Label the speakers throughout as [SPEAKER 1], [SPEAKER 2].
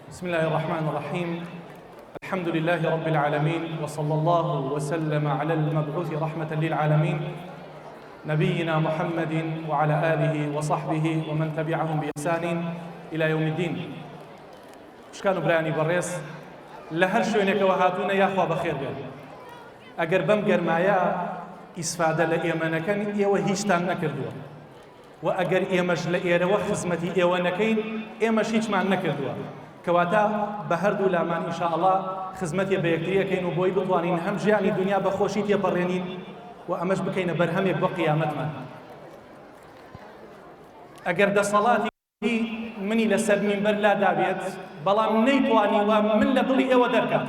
[SPEAKER 1] بسم الله الرحمن الرحیم الحمد لله رب العالمين وصلى الله وسلم على المبعوث رحمة للعالمين نبينا محمد وعلى آله وصحبه ومن تبعهم بإحسان إلى يوم الدين خوشکان و برایانی بەڕێز لە هەر شوێنێکەوە هاتوونە یاخوا بەخێر بێن ئەگەر بەم گەرمایە ئیسفادە لە ئێمە نەکەن ئێوە هیچتان نەکردووە وە ئەگەر ئێمەش لە ئێرەوە خزمەتی ئێوە نەکەین ئێمەش هیچمان نەکردووە کەواتە بە هەردوو لامان ان شاء اللە خزمەتێ بە یەکتری ئەکەین و بۆی بتوانین هەم ژیانی دونیا بە خۆشی تێپەڕێنین و ئەمەش بکەینە بەرهەمێک بۆ قیامەتمان ئەگەر دەسەڵاتی منی لەسەر مینبەر لادابێت بەڵام نەیتوانیوە من لە دڵی ئێوە دەرکات.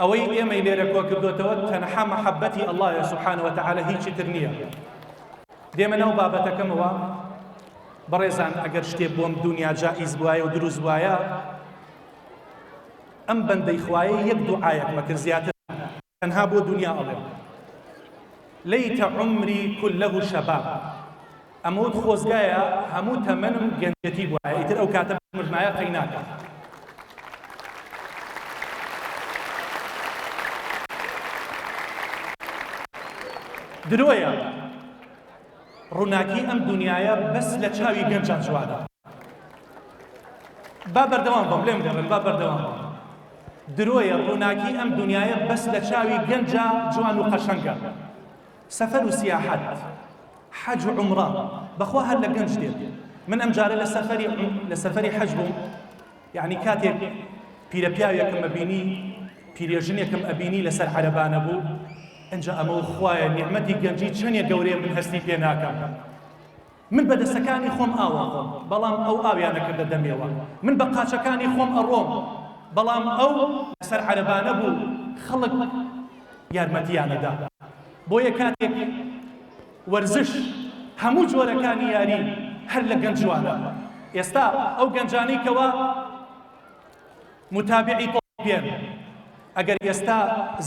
[SPEAKER 1] ئەوەی ئێمەی لێرە کۆکردۆتەوە تەنها مەحەبەتی اللە سبحانە وتعالی هیچی تر نییە. دێمە ناو بابەتەکەمەوە بەڕێزان ئەگەر شتێ بۆم دونیا جائیز بوایە و دروست بوایە ئەم بەندەی خوایە یەک دوعایەکمە کرد زیاتر تەنها بۆ دونیا ئەڵێم لەیت عمری کله شباب ئەمەوت خۆزگایە هەموو تەمەنم گەنجەتی بوایە ئیتر ئەو کاتە مردمایە قەیناکە درۆیە ڕووناکی ئەم دنیایە بەس لە چاوی گەنجان جوانە با بەردەوام بم لێم گەڕێن با بەردەوام بم درۆیە ڕووناکی ئەم دنیایە بەس لە چاوی گەنجا جوان و قەشەنگە سەفەر و سیاحەت حەج و عومڕە بەخوا هەر لە گەنج دێت من ئەم جارە لە سەفەری لە سەفەری حەج بووم یعنی کاتێک پیرە پیاوێکم ئەبینی پیرێژنێکم ئەبینی لەسەر عەرەبانە بوو ئەنجا ئەمە و خوایە نیعمەتی گەنجی چەندێک گەورەیە من هەستی پێ ناکەم من بە دەسەکانی خۆم ئاو ئەخۆم، بەڵام ئەو ئاویان ئەکردە دەمیەوە. من بە قاچەکانی خۆم ئەڕۆم، بەڵام ئەو لەسەر عەرەبانە بوو، خەڵک یارمەتیان ئەدا. بۆیە کاتێک وەرزش، هەموو جۆرەکانی یاری هەر لە گەنج جوانە. ئێستا ئەو گەنجانەی کەوا متابعی تۆپی پێن ئەگەر ئێستا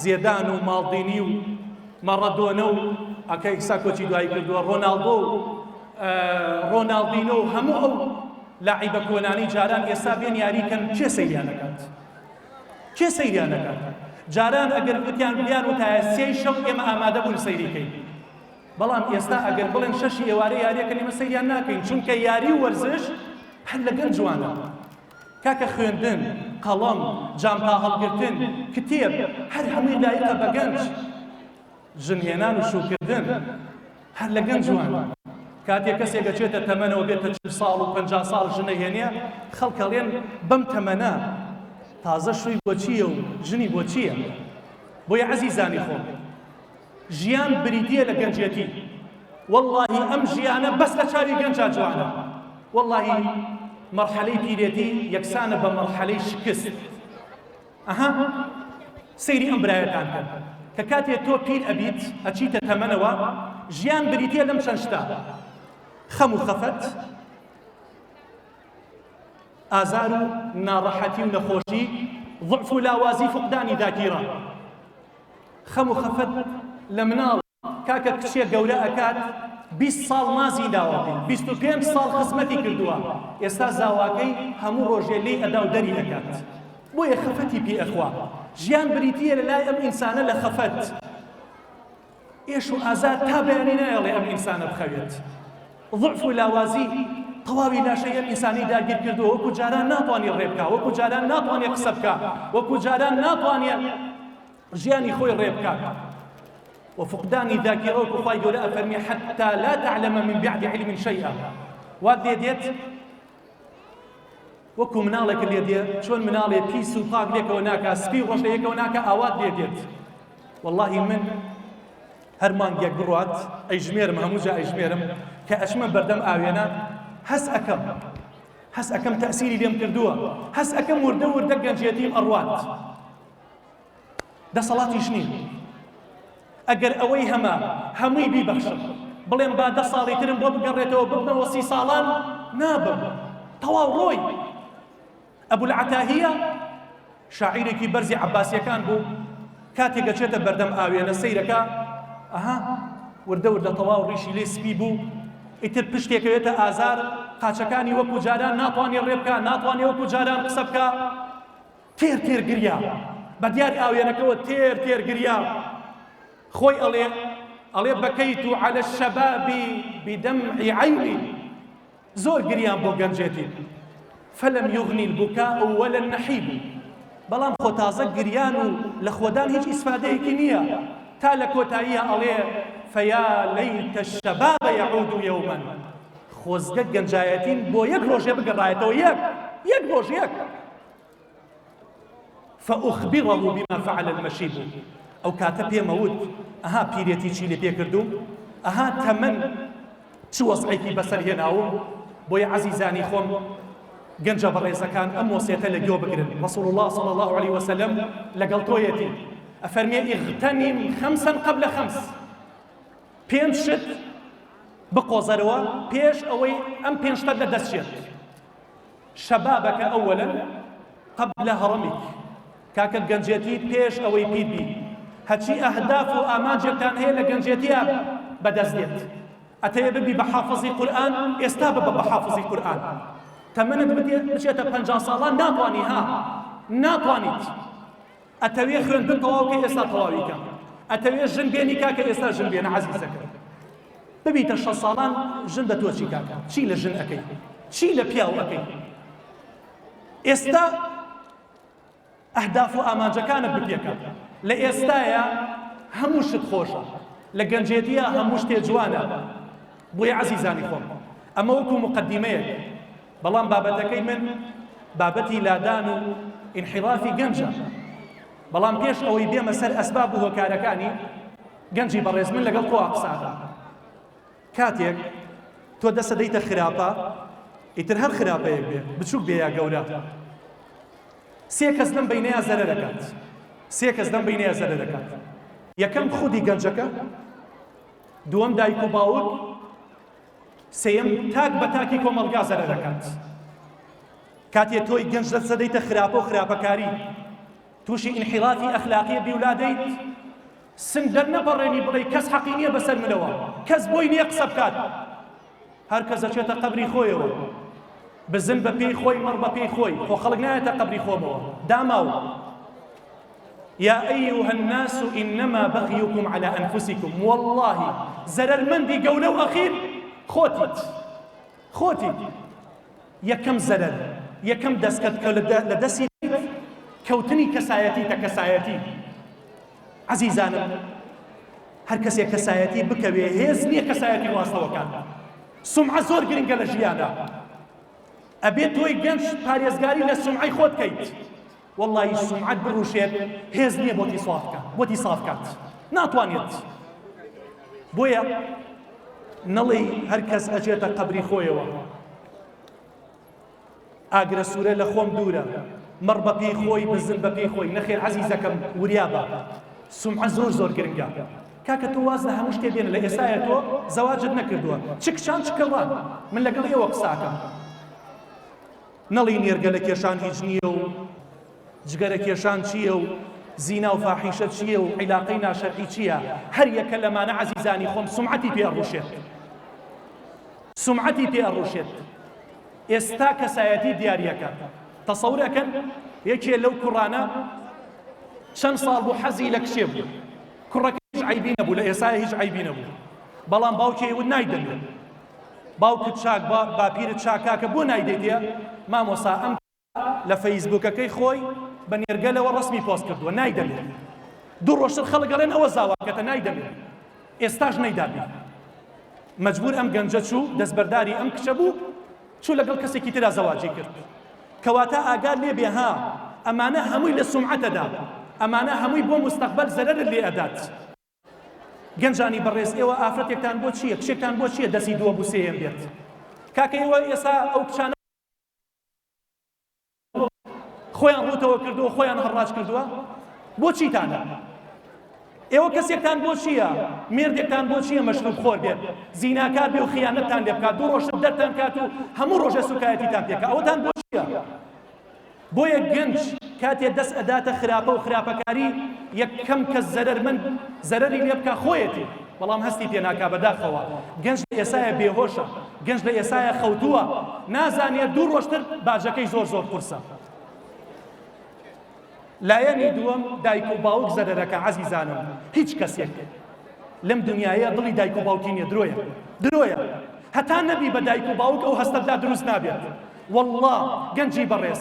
[SPEAKER 1] زێدان و ماڵدینی و مەڕەدۆنە و ئەکە ئیسا کۆچی دوایی کردووە ڕۆناڵدۆ و ڕۆناڵدینۆ و هەموو ئەو لاعیبە کۆنانەی جاران ئێستا بێن یاری کەن کێ سەیریان ئەکات کێ سەیریان ئەکات جاران ئەگەر وتیان بیان وتایە سێی شەو ئێمە ئامادە بوون سەیری کەین بەڵام ئێستا ئەگەر بڵێن شەشی ئێوارە یاریەکەن ئێمە سەیریان ناکەین چونکە یاری و وەرزش هەر لەگەل جوانە کاکە خوێندن، قەڵەم، جانتا هەڵگرتن، کتێب، هەر هەمووی لایقە بە گەنج. ژن هێنان و شووکردن هەر لە گەنج وان. کاتێ کەسێک ئەچێتە تەمەنەوە بێتە 40 ساڵ و 50 ساڵ ژن ئەهێنێ، خەڵک ئەڵێن بەم تەمەنە تازە شووی بۆ چییە و ژنی بۆ چییە؟ بۆیە عەزیزانی خۆم ژیان بریتیە لە گەنجێتی وەڵاهی ئەم ژیانە بەس لە چاوی گەنجا جوانە وەڵاهی مەرحەلەی پیرێتی یەکسانە بە مەرحەلەی شکست ئەها سەیری ئەم برایەتان کەن کە کاتێ تۆ پیر ئەبیت ئەچیتە تەمەنەوە ژیان بریتیە لەم چەند شتە خەم و خەفەت ئازار و ناڕەحەتی و نەخۆشی ضعف و لاوازی فقدانی ذاکیرە خەم و خەفەت لە مناڵ کاکە کچێ گەورە ئەکات 20 ساڵ مازی داوە پێی 25 ساڵ خزمەتی کردووە ئێستا زاواکەی هەموو ڕۆژێ لێی ئەدا و دەری ئەکات بۆیە خەفەتی پێ ئەخوا ژیان بریتییە لە لای ئەم ئینسانە لە خەفەت ئێش و ئازار تا بەیانی نایەڵێ ئەم ئینسانە بخەوێت ضعف و لاوازی تەواوی لاشەی ئەم ئینسانی داگیر کردووە وەکو جاران ناتوانێ ڕێ بکا وەکو جاران ناتوانێ قسە بکا وەکو جاران ناتوانێ ژیانی خۆی ڕێ بکات و فقدانی ذاکرە وەکو خوای گەورە ئەفەرمی حتی لا تعلم من بعد علم شيئا وات لێ دێت وەکو مناڵێک لێ دێ چۆن مناڵێ پیس و پاک لێکەوە ناکا سپی ڕۆژ لە یەکەوە ناکا ئاوات لێ دێت واللهی من هەر مانگێک بڕوات ئەیژمێرم هەموو جا ئەیژمێرم کە ئەچمە بەردەم ئاوێنە هەست ئەکەم هەست ئەکەم تەئسیری لێم کردووە هەست ئەکەم وردە وردە گەنجێتیم ئەڕوات دەسەڵاتیش نیم ئەگەر ئەوەی هەمە هەمووی بیبەخشم بڵێم با دە ساڵی ترم بۆ بگەڕێتەوە ببمەوە سی ساڵان نابم تەواو ڕۆی ئەبولعەتاهیە شاعیرێکی بەرزی عەباسیەکان بوو. کاتێک ئەچێتە بەردەم ئاوێنە سەیرەکا ئەها وردە وردە تەواو ڕیشی لێ سپی بوو ئیتر پشتێکەوێتە ئازار قاچەکانی وەکو جاران ناتوانێ ڕێ بکا ناتوانێ وەکو جاران قسە بکا تێر تێر گریا بە دیار ئاوێنەکەوە تێر تێر گریا خۆی ئەڵێ ئەڵێ بەکەیت و عەلە الشەبابی بدەمع عەینی زۆر گریان بۆ گەنجێتی فلم یغنی البکاء ولا النحیب بەڵام خۆ تازە گریان و لە خۆدان هیچ ئیسفادەیەکی نییە تا لە کۆتاییە ئەڵێ فیا لیت الشباب یعود یوما خۆزگە گەنجایەتیم بۆ یەک ڕۆژێ بگەڕایەتەوە یەک یەک ڕۆژ یەک فأخبره بما فعل المشیب ئەو کاتە پێمە وت ئەها پیرێتی چی لێ پێکردووم ئەها تەمەن چ وەزعێکی بەسەر هێناوم بۆیە عەزیزانی خۆم گەنجە بەڕێزەکان ئەم وەسێتە لە گۆ بگرن رسول الله صلی الله علیه وسلم لەگەڵ تۆیەتی ئەفەرمێ اغتنم خمسا قبل خمس پێنج شت بقۆزەرەوە پێش ئەوەی ئەم پێنج شتە لە دەست چێت شبابك اولا قبل هرمك کاکە گەنجێتی پێش ئەوەی پیر بی هەرچی ئەهداف و ئامانجێکتان هەیە لە گەنجێتیا بەدەست دێت ئەتەوێ ببی بە حافظی قورئان ئێستا ببە بە حافظی قورئان تەمەنت بچێتە 50 ساڵان ناتوانی ها ناتوانیت ئەتەوێ خوێندن تەواو کەی ئێستا تەواوی کە ئەتەوێ ژن بێنی کاکە ئێستا ژن بێنە عەزیزەکە ببیتە شە ساڵان ژن بە تۆ چی کاکە چی لە ژن ئەەکەی چی لە پیاو ئەەکەی ئێستا ئەهداف و ئامانجەکانت بپێکە لە ئێستایا هەموو شت خۆشە لە گەنجێتیە هەموو شتێ جوانە بۆیە عەزیزانی خۆم ئەمە وەکو مقدمەیەک بەڵام بابەتەکەی من بابەتی لادان و ئینحرافی گەنجە بەڵام پێش ئەوەی بێمە سەر ئەسباب و هۆکارەکانی گەنجی بەڕێز من لەگەڵ تۆ قساکەم کاتێک تۆ دەسە دەیتە خراپە ئیتر هەر خراپەیەک بێ بچوک بێ یا گەورە سێ کەس لەم بەینەیا زەرەر ئەکات سێ کەس لەم بەینەیا زەرەر ئەکات یەکەم خودی گەنجەکە دووەم دایک و باوک سێیەم تاک بە تاکی کۆمەڵگا زەرەر ئەکات کاتێ تۆی گەنج دەست دەیتە خراپە و خراپەکاری تووشی ئینحرافی ئەخلاقیە بیولادەیت سنگ دەرنەپەڕێنی بڵێ کەس حەقی نییە بەسەر منەوە کەس بۆی نییە قسە بکات هەر کەس ئەچێتە قەبری خۆیەوە بزن بە پێی خۆی مەڕ بە پێی خۆی خۆ خەڵک نایەتە قەبری خۆمەوە داماو يا أيها الناس إنما بغيكم على أنفسكم والله زەرەرمەندی گەورە و ئەخیر خۆتیت خۆتیت یەکەم زەرەر یەکەم دەستکەت کە لە دەستی کەوتنی کەسایەتی تە کەسایەتی عەزیزانم هەر کەسێک کەسایەتی بکەوێ هێز نییە کەسایەتی ڕاستەوەکان سومعە زۆر گرنگە لە ژیانە ئەبێت تۆی گەنج پارێزگاری لە سومعەی خۆت کەیت وەڵی سومعەت بڕوشێت هێز نییە بۆتی سافکە بۆتی سافکات ناتوانێت بۆیە نەڵێی هەر کەس ئەچێتە قەبری خۆیەوە ئاگرە سوورە لە خۆم دوورە مەڕ بە پێی خۆی بزن بە پێی خۆی نەخێر عەزیزەکەم وریا بە سومعە زۆر زۆر گرنگە کاکە تۆ واز لە هەموو شتێ بێنە لە ئێستایا تۆ زەواجت نەکردووە چ کچان چ کەڵان من لەگەڵ ئێوە قساکەم نەڵی نێرگەلە کێشان هیچ نییە و جگەرە کێشان چییە و زینا و فاحیشە چییە و عیلاقەی ناشەرعی چییە هەر یەکە لەمانە عەزیزانی خۆم سومعەتی پێ ئەڕوشێت سومعەتی پێ ئەڕوشێت ئێستا کەسایەتی دیاریەکە تەسەور ئەکەن یەکێ لەو کوڕانە چەند ساڵ بوو حەزی لە کچێ بوو کوڕەکە هیچ عیبی نەبوو لە ئێستا هیچ عیبی نەبوو بەڵام باوکی وت نایدەمێ باوکت چاک باپیرت چاک کاکە بۆ نایدەیتێ مامۆسا ئەم لە فەیسبوکەکەی خۆی بە نێرگەلەوە ڕەسمی پۆست کردووە نایدەمێ دوو ڕۆژتر خەڵک ئەڵێن ئەوە زاواکەتە نایدەمێ ئێستاش نەیدابێ مەجبور ئەم گەنجە چوو دەستبەرداری ئەم کچە بوو چوو لەگەڵ کەسێکی ترا زەواجی کرد کەواتە ئاگات لێ بێ ها ئەمانە هەمووی لە سومعەتەدا ئەمانە هەمووی بۆ مستەقبەل زەرەرت لێ ئەدات گەنجانی بەڕێز ئێوە ئافرەتێکتان بۆ چییە کچێکتان بۆ چییە دەستی دووەم و سێیەم بێت کاکە ئێوە ئێستا ئەو کچانە خۆیان ڕووتەوە کردووە خۆیان هەڕاج کردووە بۆ چیتانە ئێوە کەسێکتان بۆ چییە مێردێکتان بۆ چییە مەشروب خۆر بێت زیناکار بێ و خیانەتتان لێ بکات دوو ڕۆژ دەرتان کات و هەموو ڕۆژە سوکایەتیتان پێکە ئەوەتان بۆ چییە؟ بۆیە گەنج کاتێ دەست ئەداتە خراپە و خراپەکاری یەکەم کەس زەرەرمەند زەرەری لێ بکا خۆیەتی بەڵام هەستی پێ ناکا بەداخەوە گەنج لە ئێسایە بێهۆشە گەنج لە ئێسایە خەوتووە نازانێ دوو ڕۆژتر باجەکەی زۆر زۆر قورسە. لایەنی دووەم دایک و باوک زەرەرەکە عەزیزانم هیچ کەسێک لەم دنیایە دڵی دایک و باوکی نییە درۆیە درۆیە هەتا نەبی بە دایک و باوک ئەو هەستەت لا دروست نابێت واللە گەنجی بەڕێز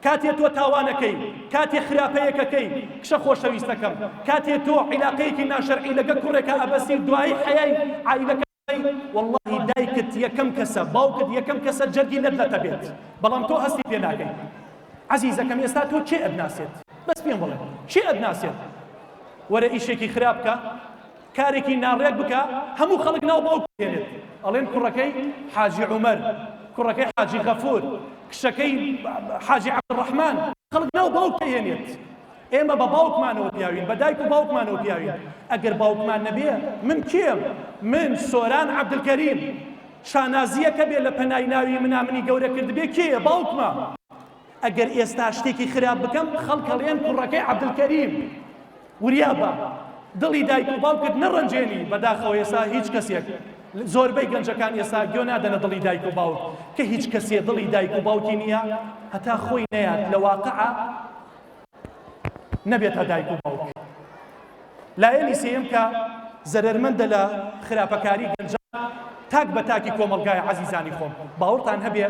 [SPEAKER 1] کاتێ تۆ تاوانەکەی کاتێ خراپەیەکەکەی کچە خۆشەویستەکەم کاتێ تۆ عیلاقەیەکی ناشەرعی لەگە کوڕێکە ئەبەسی دوایی حەیای عایلەکە وەڵاهی دایکت یەکەم کەسە باوکت یەکەم کەسە جەرگی لەت لەتە بێت بەڵام تۆ هەستی پێ ناکەی عەزیزەکەم ئێستا تۆ کێ ئەتناسێت بەس پێم بڵێ کێ ئەتناسێت وەرە ئیشێکی خراپ بکە کارێکی ناڕێک بکە هەموو خەڵک ناو باوک دێنێت ئەڵێن کوڕەکەی حاجی عومەر کوڕەکەی حاجی غەفور کچەکەی حاجی عەبدولڕەحمان خەڵک ناو باوک دەهێنێت ئێمە بە باوکمانەوە پیاوین، بە دایک و باوکمانەوە پیاوین، ئەگەر باوکمان نەبێ من کێم؟ من سۆران عەبدولکەریم، شانازییەکە بێ لە پەنای ناوی منا منی گەورە کردبێ کێیە؟ باوکمە. ئەگەر ئێستا شتێکی خراپ بکەم خەڵک ئەڵێن کوڕەکەی عەبدولکەریم. وریا بە، دڵی دایک و باوکت نەڕەنجێنی، بەداخەوە ئێستا هیچ کەسێک، زۆربەی گەنجەکان ئێستا گوێ نادەنە دڵی دایک و باوک، کە هیچ کەسێ دڵی دایک و باوکی نییە هەتا خۆی نەیات لە واقعا نەبێتە دایک و باوک. لایەنی سێیەم کە زەرەرمەندە لە خراپەکاری گەنجان تاک بە تاکی کۆمەڵگایە عەزیزانی خۆم باوەڕتان هەبێ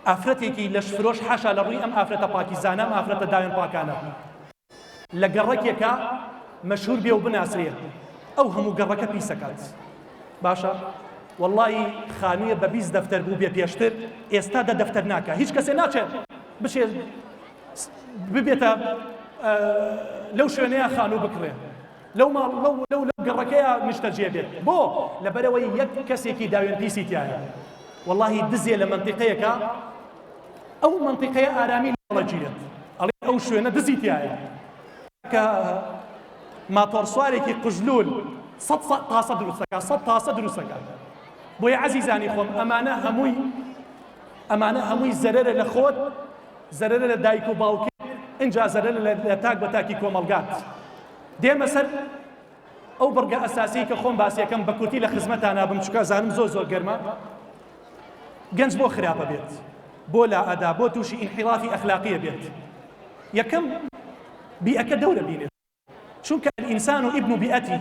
[SPEAKER 1] ئافرەتێکی لەشفرۆش حاشا لە ڕووی ئەم ئافرەتە پاکیزانە ئەم ئافرەتە داوێن پاکانە لە گەڕەکێکا مەشهور بێ و بناسرێ ئەو هەموو گەڕەکە پیسەکات باشە وەڵڵاهی خانوویە بە 20 دەفتەر بوو بێ پێشتر ئێستا دە دەفتەر ناکە هیچ کەسێ ناچێت بچێت ببێتە لەو شوێنەیە خانوو بکڕێ لەو ماڵ لەو لەو لەو گەڕەکەیە نیشتەجێ بێت بۆ لەبەرەوەی یەک کەسێکی داوێن پیسی تایە وەڵاهی دزێ لە مەنتیقەیەکە ئەو مەنتیقەیە ئارامی لەگیرێت ئەڵێ ئەو شوێنە دزی تایە کە ماتۆڕسوارێکی قژلول سە تاسە دروستەکە سە تاسە دروستەکە بۆیە عەزیزانی خۆم ئەمانە هەمووی ئەمانە هەمووی زەرەرە لە خۆت زەرەرە لە دایک و باوکت ئینجا زەرەرە لە تاک بە تاکی کۆمەڵگات دێمە سەر ئەو بڕگە ئەساسی کە خۆم باسیەکەم بە کورتی لە خزمەتانا بم چونکە زانم زۆر زۆر گەرمە گەنج بۆ خراپە بێت بۆ لا ئەدا بۆ تووشی ئینحیرافی ئەخلاقیە بێت یەکەم بیئەکە دەورە بینێت چونکە الانسان ابن بیئته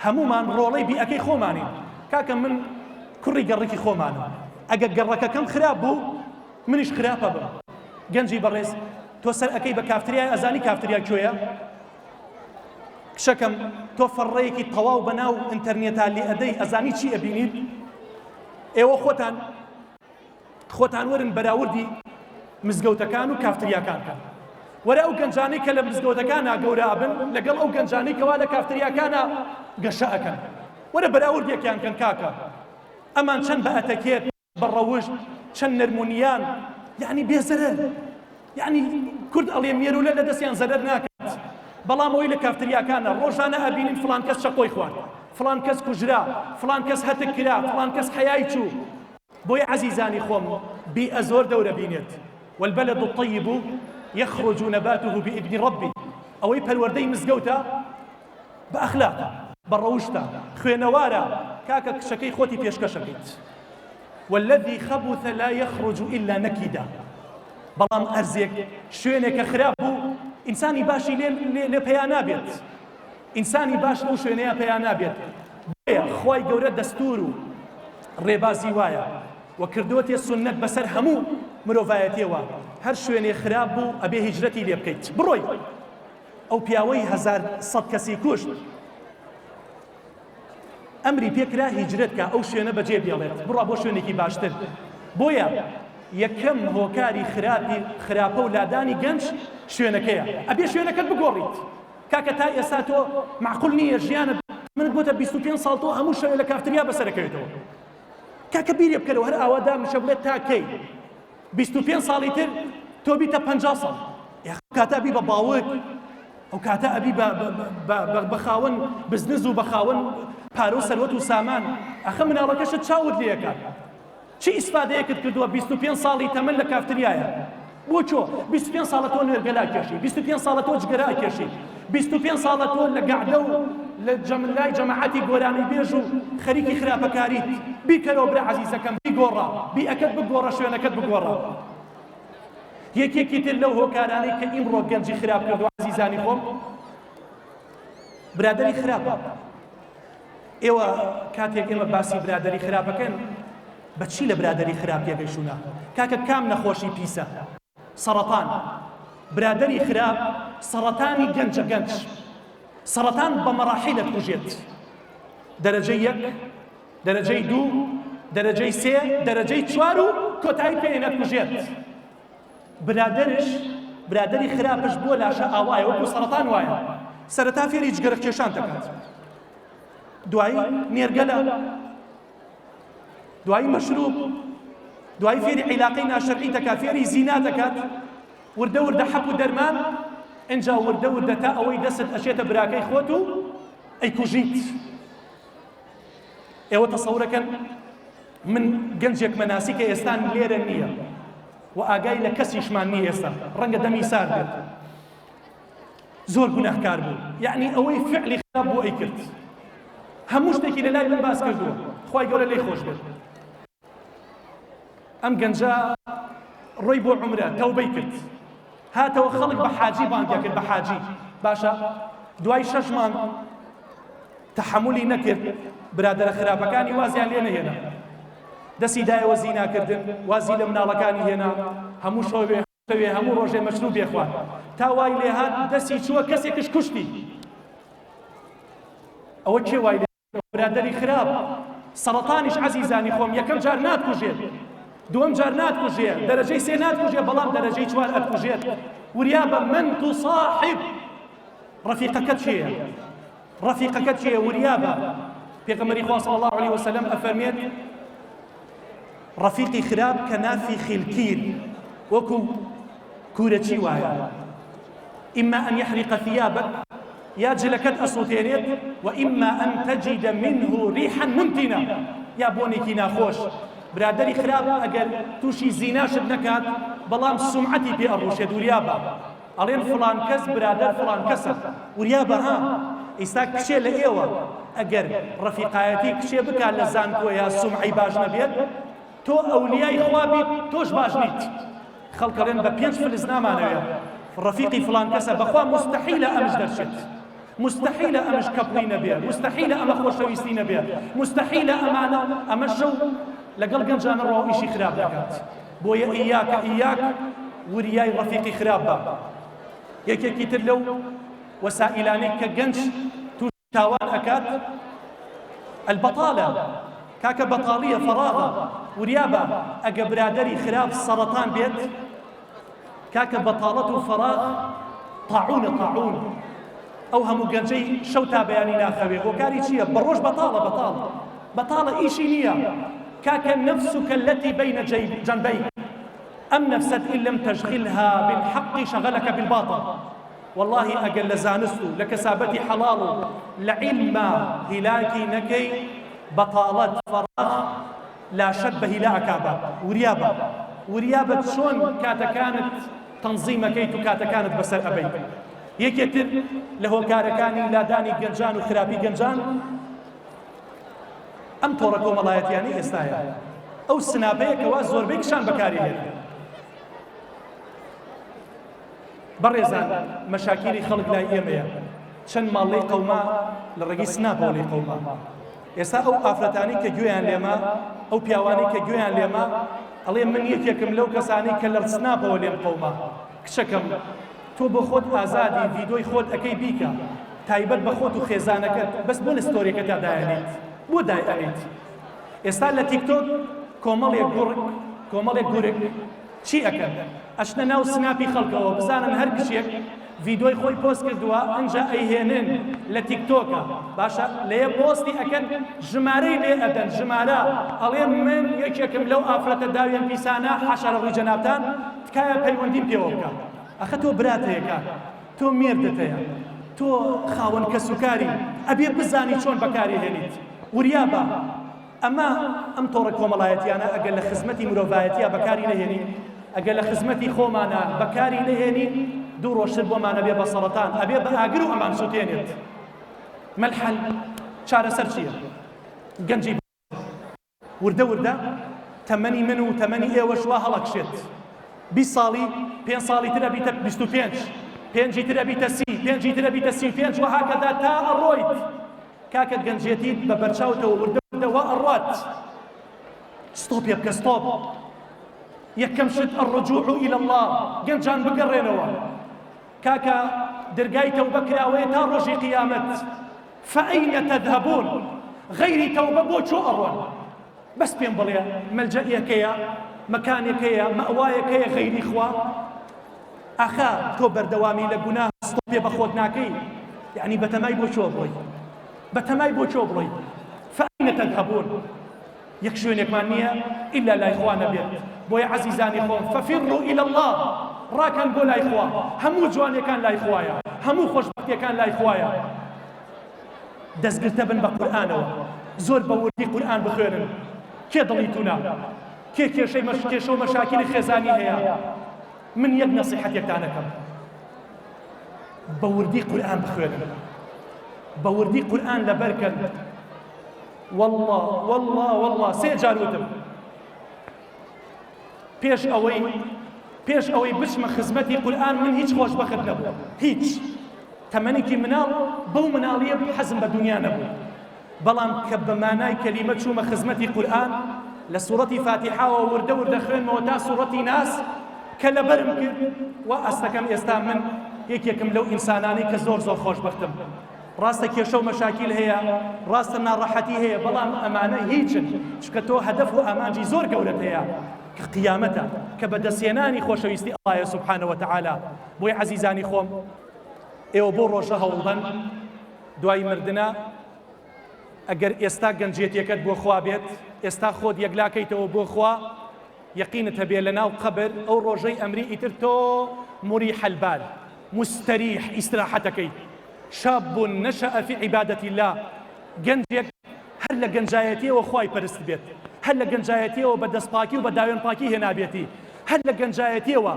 [SPEAKER 1] هەموومان ڕۆڵەی بیئەکەی خۆمانین کاکە من کوڕی گەڕکی خۆمانم ئەگەر گەڕەکەکەم خراپ بوو منیش خراپە بم گەنجی بەڕێز تۆ سەر ئەەکەی بە کافتریای ئەزانی کافتریا کوێیە کچەکەم تۆ فەڕەیەکی تەواو بەناو ئینتەرنێتا لێ ئەدەی ئەزانی چی ئەبینیت ئێوە خۆتان خۆتان وەرن بەراوردی مزگەوتەکان و کافتریاکان کەن وەرە ئەو گەنجانەی کە لە مزگەوتەکانا گەورە ئەبن لەگەڵ ئەو گەنجانەی کەوا لە کافتریاکانا گەشە ئەکەن وەرە بەراوردێکیان کەن کاکە ئەمان چەند بە ئەتەکێت بە ڕەوشت چەند نەرمونیان یعنی بێزەرەر یعنی کورد ئەڵێ مێرولە لە دەستیان زەرەر ناکات بەڵام ئەوەی لە کافتریاکانە ڕۆژانە ئەبینین فڵان کەس چەقۆی خوارد فڵان کەس کوژرا فڵان کەس هەتک کرا فڵان کەس حەیای چوو بۆیە عەزیزانی خۆم بیئە زۆر دەورە بینێت والبلد الطیب یخرج نباته بإذن ربه ئەوەی پەروەردەی مزگەوتە بە ئەخلاقە بە ڕەوشتە خوێنەوارە کاکە کچەکەی خۆتی پێشکەشەکەیت والذی خبث لا یخرج الا نکدا بەڵام ئەرزێک شوێنێکە خراپ بوو ئینسانی باشی لێ لێ پەیا نابێت ئینسانی باش لەو شوێنەیە پەیا نابێت بۆیە خوای گەورە دەستور و ڕێبازی وایە و کردووەتێ سوننەت بەسەر هەموو مرۆڤایەتیەوە هەر شوێنێ خراپ بوو ئەبێ هیجرەتی لێ بکەیت بڕۆی ئەو پیاوەی 1100 کەسی کوشت ئەمری پێکرا هیجرەت کا ئەو شوێنە بەجێ بێڵێت بڕا بۆ شوێنێکی باشتر بۆیە یەکەم هۆکاری خراپی خراپە و لادانی گەنج شوێنەکەیە ئەبێ شوێنەکەت بگۆڕیت کاکە تا ئێستا تۆ مەعقول نییە ژیانت منت بۆتە 25 ساڵ تۆ هەموو شەوێ لە کافتریا بەسەرەکەوێتەوە کاکە بیرێ بکەرەوە هەر ئاوا دامنیشە بڵێ تا کەی 25 ساڵی تر تۆ بیتە 50 ساڵ کاتە بی بە باوک ئەو کاتە ئەبی بە خاوەن بزنز و بە خاوەن پارە و سەروەت و سامان ئەخە مناڵەکەشت چاوت لێکات چی ئیسفادەیەکت کردووە 25 ساڵی تەمەن لە کافتریایە؟ بۆ چۆ؟ 25 ساڵە تۆ نێرگەلە ئەکێشی، 25 ساڵە تۆ جگەرە ئەکێشی، 25 ساڵە تۆ لە گەعدە و لە لای جەماعەتی گۆرانیبێژ و خەریکی خراپەکاریت. بیرکەرەوە برا عەزیزەکەم، بیگۆڕە، بیئەکەت بگۆڕە، شوێنەکەت بگۆڕە. یەکێکی تر لەو هۆکارانەی کە ئیمڕۆ گەنجی خراپ کردووە عەزیزانی خۆم، برادەری خراپە. ئێوە کاتێک ئێمە باسی برادەری خراپەکەن بە چی لە برادەری خراپ تێگەیشتوونە؟ کاکە کام نەخۆشی پیسە؟ سەڕەتان. برادەری خراپ سەڕەتانی گەنجە گەنج. سەڕەتان بە مەڕاحیل ئەتکوژێت. دەرەجەی یەک، دەرەجەی دوو، دەرەجەی سێ، دەرەجەی چوار و کۆتایی پێ ئەتکوژێت. برادەرش برادەری خراپش بۆ لاشە ئاوایە وەکو سەڕەتان وایە. سەرەتا فێری جگەرە کێشان دەکات. دوایی نێرگەلە. دوایی مەشروب، دوایی فێری عیلاقەی ناشەرعی دەکات، فێری زینا دەکات، وردە وردە حەپ و دەرمان، ئینجا وردە وردە تا ئەوەی دەستت ئەچێتە براکەی خۆت و ئەیکوژیت. ئێوە تەسەورەکەن من گەنجێکمە ناسی کە ئێستا لێرە نییە و ئاگای لە کەسیشمان نییە ئێستا ڕەنگە دەمی سارد بێت زۆر گوناهکار بوو یعنی ئەوەی فعلی خراپ بۆ ئەیکرد هەموو شتێکی لە لای من باس کردووە خوای گەورە لێی خۆش بێت ئەم گەنجە ڕۆی بۆ عومرە تەوبەی کرد هاتەوە خەڵک بە حاجی بانگیا کرد بە حاجی باشە دوای شەش مانگ تەحەمولی نەکرد برادەرە خراپەکانی وازیان لێ نەهێنا دەستی دایەوە زیناکردن وازی لە مناڵەکانی هێنا هەموو شەوێ شەوێ هەموو ڕۆژێ مەشروبێ خوارد تا وای لێهات دەستی چووە کەسێکش کوشتی ئەوە کێ وای لێ برادەری خراپ سەڕەتانیش عەزیزانی خۆم یەکەم جار ناتکوژێت دووەم جار ناتکوژێ دەرەجەی سێ ناتکوژێ بەڵام دەرەجەی چوار ئەتکوژێت وریابە من تصاحب ڕەفیقەکەت کێیە ڕەفیقەکەت کێیە وریابە پێغەمبەری خوا صلی الله علیه وسلم ئەفەرمێت ڕەفیقی خراپ کە نافی خیلکیر وەکو کورەچی وایە إما أن يحرق ثيابك یا جلەکەت ئەسووتێنێت و إما أن تجد منه ريحا منتنة یا بۆنێکی ناخۆش برادەری خراپ ئەگەر تووشی زیناشت نەکات بەڵام سومعەتی پێ ئەڕوشێت وریابە ئەڵێن فڵان کەس برادەر فڵان کەسە وریابە ها ئیستا کچێ لە ئێوە ئەگەر ڕەفیقایەتی کچێ بکات لە زانکۆیا سومعەی باش نەبێت تۆ ئەولیای خوا بیت تۆش باش نیت خەڵک ئەڵێن بە پێنج فلس نامانەوێ ڕەفیقی فڵان کەسە بەخوا مستحیلە ئەمش دەرچێت مستحیلە ئەمش کەپڵی نەبێ مستحیلە ئەمە خۆشەویستی نەبێ مستحیلە ئەمانە ئەمە شەو لەگەڵ گەنجانە ڕۆ ئیشی خراپ دەکات بۆیە ئیاکە ئیاک وریای ڕەفیقی خراپ بە. یەکێکی تر لەو وەسائیلانەی کە گەنج تووشی تاوان ئەکات البطالە کاکە بەتاڵیە فەراغە وریابە ئەگە برادەری خراپ سەڕەتان بێت کاکە بەتاڵەت و فەراغ تاعونە تاعون ئەو هەموو گەنجەی شەو تا بەیانی ناخەوێ هۆکاری چییە بە ڕۆژ بەتاڵە بەتاڵ بەتاڵە ئیشی نییە کاکە نفسك التي بين جنبيك ئەم نەفسەت ان لم تشغلها بالحق شغلك بالباطل واللهی ئەگەر لە زانست و لە کەسابەتی حەڵاڵ و لە عیلما هیلاکی نەکەی بەتاڵەت فەراغ لاشەت بە هیلا ئەکا بە وریابە وریابە چۆن کاتەکانت تەنزیمەکەیت و کاتەکانت بەسەر ئەبەیت یەکێ تر لە هۆکارەکانی لادانی گەنجان و خراپی گەنجان ئەم تۆڕە کۆمەڵایەتیانەی ئێستایە ئەو سناپەیە کەوا زۆربەی کچان بەکاری هێنن بەڕێزان مەشاکیلی خەڵک لای ئێمەیە چەند ماڵ لێی قەوما لە ڕێگەی سناپەوە لێی قەوما ئێستا ئەو ئافرەتانی کە گوێیان لێمە ئەو پیاوانەی کە گوێیان لێمە ئەڵێ من یەکێکم لەو کەسانەی کە لە سناپەوە لێم قەوما کچەکەم تۆ بۆ خۆت ئازادی ڤیدۆی خۆت ئەکەی بیکە تایبەت بە خۆت و خێزانەکەت بەس بۆ لە ستۆریەکەتا دایەنیت بۆ دای ئەنیت ئێستا لە تیک تۆک کۆمەڵێک گوڕک کۆمەڵێک گورگ چی ئەکەن ئەچنە ناو سناپی خەڵکەوە بزانن هەر کچێک ڤیدۆی خۆی پۆست کردووە ئەنجا ئەیهێنن لە تیک تۆکە باشە لەیە پۆستی ئەکەن ژمارەی لێ ئەدەن ژمارە ئەڵێ من یەکێکم لەو ئافرەتە داوێن پیسانە حاشا لە ڕووی جەنابتان تکایە پەیوەندیم پێوە بکە ئەخە تۆ برات هەیە کاک تۆ مێردت هەیە تۆ خاوەن کەسوکاری ئەبێ بزانی چۆن بەکاری هێنیت وریابە ئەمە ئەم تۆڕە کۆمەڵایەتیانە ئەگەر لە خزمەتی مرۆڤایەتیا بەکاری نەهێنی. ئەگەر لە خزمەتی خۆمانا بەکاری نەهێنین دوو ڕۆژتر بۆمان ئەبێ بە سەڕەتان، ئەبێ بە ئاگر و ئەمانسوتێنێت. ما الحل؟ چارەسەر چییە؟ گەنجی وردە وردە تەمەنی من و تەمەنی ئێوەش وا هەڵەکشێت. 20 ساڵی، پێنج ساڵی تر ئەبیتە 25، پێنجی تر ئەبیتە 30، پێنجی تر ئەبیتە 35 وهکذا تا ئەڕۆیت. کاکە گەنجێتیت بە بەرچاوتەوە وردە وردە وا ئەڕوات. ستۆپێ بکە ستۆپ. یەکەم شت الرجوع الی اللە گەنجان بگەڕێنەوە کاکە دەرگای تەوبە کراوەیە تا ڕۆژی قیامەت فأین تذهبون غەیری تەوبە بۆ کوێ ئەڕۆن بەس پێم بڵێ مەلجەئێکەیە مەکانێکەیە مەئوایەکەیە غەیری خوا ئاخا تۆ بەردەوامی لە گوناه ستۆپێ بە خۆت ناکەی یعنی بەتەمای بۆ کوێ بڕۆی بەتەمای بۆ کوێ بڕۆی فأین تذهبون یەک شوێنێکمان نییە ئیلا لای خوا نەبێت بۆیە عەزیزانی خۆم ففروا الی اللە ڕاکەن بۆ لای خوا هەموو جوانیەکان لای خوایە هەموو خۆشبەختیەکان لای خوایە دەستگرتە بن بە قورئانەوە زۆر بە وردی قورئان بخوێنن کێ دڵی تونە کێ کێشەی مەش کێشە و مەشاکیلی خێزانی هەیە من یەک نەسیحەتێکتان ئەکەم بە وردی قورئان بخوێنن بە وردی قورئان لەبەرکەن واللە واللە واللە سێ جار وتم پێش ئەوەی پێش ئەوەی بچمە خزمەتی قورئان من هیچ خۆشبەخت نەبوو هیچ تەمەنێکی مناڵ بەو مناڵیە حەزم بە دنیا نەبوو بەڵام کە بە مانای کەلیمە چوومە خزمەتی قورئان لە سوڕەتی فاتیحاوە وردە وردە خوێنمەوە تا سوڕەتی ناس کە لەبەرم کرد و ئەستەکەم ئێستا من یەکێکم لەو ئینسانانەی کە زۆر زۆر خۆشبەختم ڕاستە کێشە و مەشاکیل هەیە، ڕاستە ناڕەحەتی هەیە، بەڵام ئەمانە هیچن، چونکە تۆ هەدەف و ئامانجی زۆر گەورەت هەیە کە قیامەتە، کە بەدەستهێنانی خۆشەویستی اللە یە سبحانە وتعالی. بۆیە عەزیزانی خۆم ئێوە بۆ ڕۆژە هەوڵدەن دوای مردنە، ئەگەر ئێستا گەنجێتیەکەت بۆ خوا بێت، ئێستا خۆت یەکلاکەیتەوە بۆ خوا، یەقینت هەبێ لەناو قەبر ئەو ڕۆژەی ئەمری ئیتر تۆ مریح البال مستریح ئیستراحەتەکەی شاب نشأ فی عبادة اللە گەنجێک هەر لە گەنجایەتیەوە خوای پەرست بێت هەر لە گەنجایەتیەوە بە دەستپاکی و بە داوێن پاکی هێنابێتی هەر لە گەنجایەتیەوە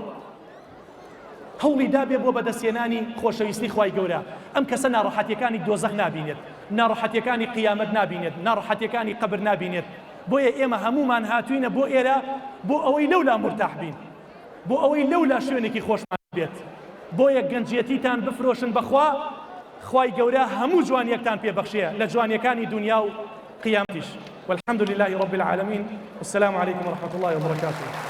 [SPEAKER 1] هەوڵی دابێ بۆ بەدەستهێنانی خۆشەویستی خوای گەورە، ئەم کەسە ناڕەحەتیەکانی دۆزەخ نابینێت، ناڕەحەتیەکانی قیامەت نابینێت، ناڕەحەتیەکانی قەبر نابینێت، بۆیە ئێمە هەموومان هاتوینە بۆ ئێرە بۆ ئەوەی لەولا مورتاح بین، بۆ ئەوەی لەولا شوێنێکی خۆشمان بێت، بۆیە گەنجیەتیتان بفرۆشن بەخوا، خوای گەورە هەموو جوانیەکتان پێ بەخشێ لە جوانیەکانی دونیا و قیامەتیش، والحمد للە رب العالمین، والسلام علیکم ورحمة اللە وبرکاته.